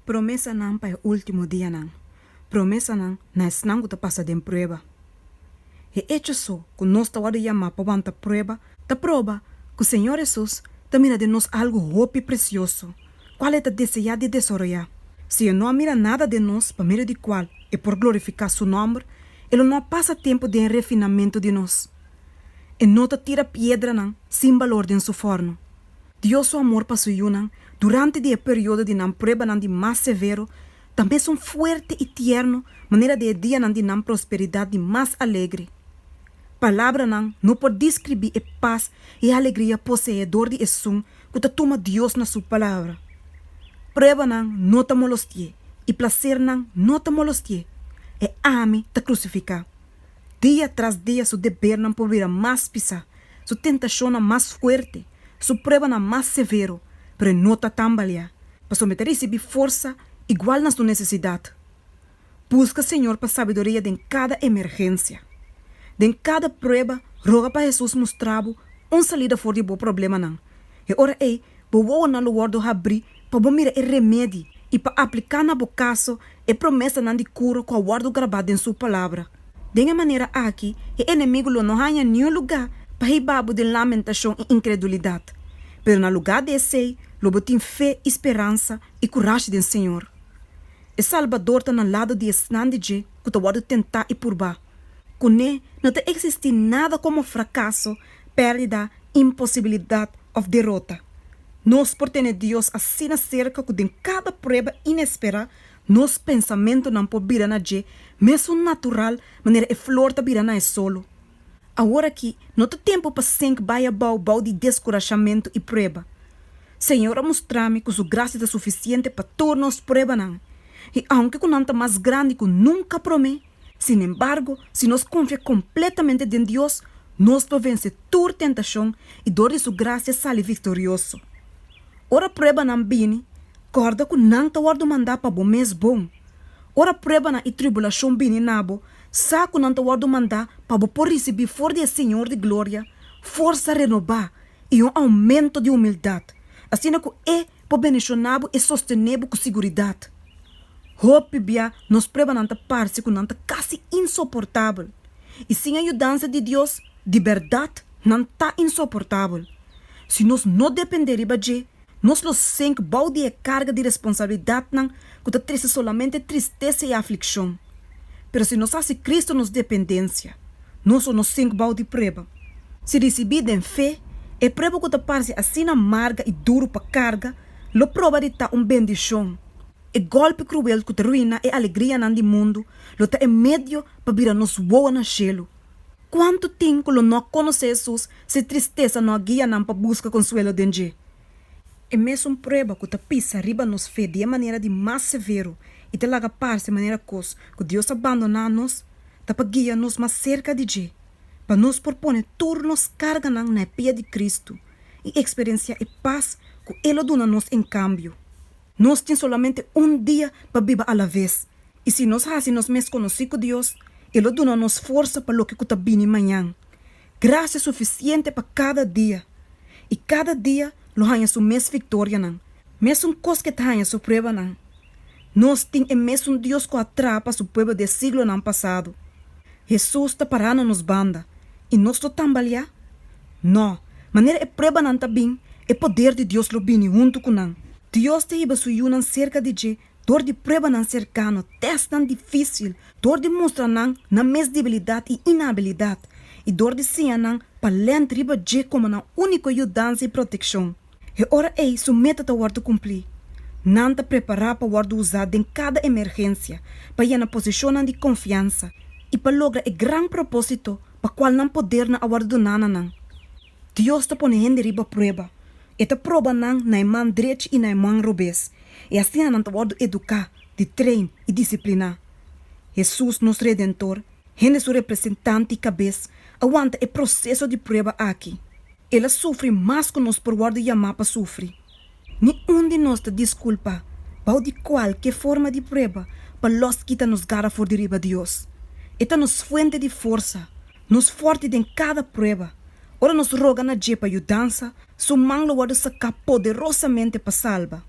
Promesanan pa e último dianan. Promesanan na esnan ku ta pasa den prueba. E echo so ku nos ta wòrdu yamá pa wanta prueba ta proba ku Señor Hesus ta mira den nos algu hopi presioso, kual E ta deseá di desaroyá. Si E no a mira nada den nos pa medio di kual E por glorifiká Su nòmber, E lo no a pasa tempu den e refinamentu di nos. E no ta tira piedranan sin balor den Su fòrnu. Dios su amor pa su yunan durante di e periodo di nan pruebanan di mas severo ta mesun fuerte i tierno manera di e dianan di nan prosperidat di mas alegre. Palabranan no por deskribí e pas i alegria poseé dor di esun ku ta tuma Dios na su palabra. Pruebanan no ta molostié i plasernan no ta molostié. E ami ta krusifiká. Dia tras dia su debernan por bira mas pisá, su tentashonnan mas fuerte, su pruebanan mas severo, pero e no ta tambaleá, pasobra e ta risibí forsa igual na su nesesidat. Buska Señor pa sabiduria den kada emergensia. Den kada prueba, roga pa Hesus mustra bo un salida for di bo problemanan. E ora ei, bo wowonan lo wòrdu habrí pa bo mira e remedi i pa apliká na bo kaso e promesanan di kura ku a wòrdu grabá den Su Palabra. Den e manera aki, e enemigu lo no haña niun lugá pa hiba bo den lamentashon i inkredulidat, pero na lugá di esei lo bo tin fe i speransa i kurashi den Señor. E Salbador ta na lado di esnan di dje ku ta wòrdu tentá i purbá. Kuné no ta eksistí nada komo frakaso, pèrdida, imposibilidat òf derota. Nos por tene Dios asina serka ku den kada prueba inesperá nos pensamentunan por bira na dje mesun natural manera e flor ta bira na e solo. Awor aki no ta tempu pa sink bai abou bou di deskurashamentu i prueba. Señor a mustra mi ku Su grasia ta sufisiente pa tur nos pruebanan, i aunke ku nan ta mas grandi ku nunka promé, Sinembargo, si nos konfia kompletamente den Dios, nos lo vense tur tentashon i dor di su grasia sali viktorioso. Ora pruebanan bini, kòrda ku nan ta wòrdu mandá pa bo mes bon. Ora pruebanan i tribulashon bini na bo, sa ku nan ta wòrdu mandá pa bo por risibí for di e Señor di gloria forsa renobá i un oumento di humildat, asina ku E por bendishoná bo i sostené bo ku siguridat. Hopi bia nos pruebanan ta parse ku nan ta kasi insoportabel. I sin e yudansa di Dios, di bèrdat nan ta insoportabel. Si nos no dependé riba dje, nos lo sink bou di e karga di responsabilidatnan ku ta trese solamente tristesa i aflikshon. Pero si nos hasi Kristu nos dependensia, nos lo no sink bou di prueba. Si risibí den fe, e prueba ku ta parse asina marga i duru pa karga lo proba di ta un bendishon. E gòlpi kruel ku ta ruiná e alegrianan di mundu lo ta e medio pa bira nos wowo na shelu. Kuantu tin ku lo no a konosé Hesus si tristesa no a guia nan pa buska konsuelo den dje? E mesun prueba ku ta pisa riba nos fe di e manera di mas severo i ta laga parse manera kos ku Dios a bandoná nos, ta pa guia nos mas serka di dje, pa nos por pone tur nos karganan na e pia di Kristu i eksperensiá e pas ku E lo duna nos en kambio. Nos tin solamente un dia pa biba alaves, i si nos hasi nos mes konosí ku Dios, E lo duna nos forsa pa loke ku ta bini mañan. Grasia sufisiente pa kada dia. I kada dia lo haña su mes viktorianan, mesun kos ku e ta haña su pruebanan. Nos tin e mesun Dios ku a traha pa su pueblo den siglonan pasado. Hesus ta pará na nos banda, i nos lo tambaleá? Nò, manera e pruebanan ta bin, e poder di Dios lo bini huntu ku nan. Dios ta hiba su yunan serka di dje dor di pruebanan serkano, tèstnan difísil, dor di mustra nan nan mes debilidat i inabilidat, i dor di siña nan pa lènt riba dje komo nan úniko yudansa i protekshon. E ora ei su meta ta wòrdu kumplí. Nan ta prepará pa wòrdu usá den kada emergensia, pa yena posishonnan di konfiansa i pa logra e gran propósito pa kual nan podernan a wòrdu duná na nan. Dios ta pone hende riba prueba. E ta proba nan na e man drechi i na e man robes, i asina nan ta wòrdu eduká, di train i disipliná. Hesus, nos Redentor, hende su representante i kabes, a wanta e proseso di prueba aki. El a sufri mas ku nos por wòrdu yamá pa sufri. Ni un di nos ta diskulpá bou di kualke forma di prueba pa lòs kita nos gara for di riba Dios. E ta nos fuente di forsa, nos fòrti den kada prueba. Ora nos roga na dje pa yudansa, su man lo wòrdu saká poderosamente pa salba.